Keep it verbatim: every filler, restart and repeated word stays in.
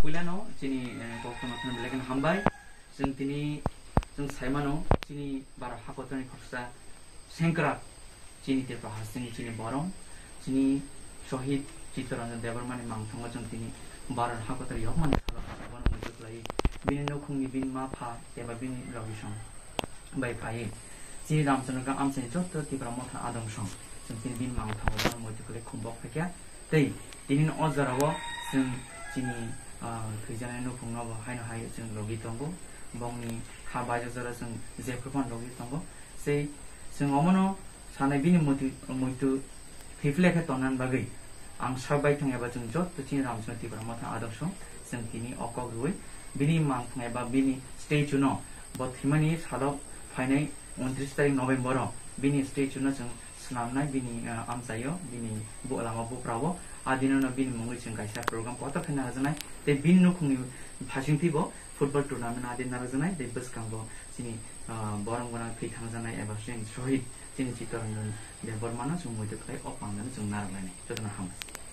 Puilano chini, eh, kok tongma kheno belai kheno hambai. Chwng tini chwng saimano chini Bharat hakotorni khoroksa sengkrak chini Tripura hasteni chini borok chini Shohid Chittaranjan Debbarmani mangthango chwng tini Bharat hakotor yokmani salo bono muitu khlai bini nukhungni bini ma pha eba bini logisong bai phai chini Ramchandra Amchaini joto Tipra Motha adong song chwng tini bini mangthango bono muitu khlai khumbok phaikha. Tei tini o jorao chwng chini, ah, thwijaknai nukhungno bo haino hai chwng logi tongo. Bongni kha baijak jora chwng jephru phano logi tongo. Sei chwng omono sanai bini muitu, muitu thwiphile khe tonnani bagwi ang sak bai thang eba chwng joto chini Ramchandra Tipra Motha adok song chwng tini o kok rwui bini mangthang eba bini statue no bo thwimani salo phainai untris tarik November o bini statue no chwng swnamnai bini, ah, amchaio, bini bu-, lama buprao. A dino no bini mungwi chwng kaisa program kotor khe narwkjaknai. Tei bini nukhungni phasingtwi bo football tournament a din narwkjaknai. Tei bwskango chini, ah, borom gwnang thwi thangjaknai eba chini Shohid chini Chittaranjan Debbarmano chwng muitu khlai o pandano chwng narwknai. Jotono hambai.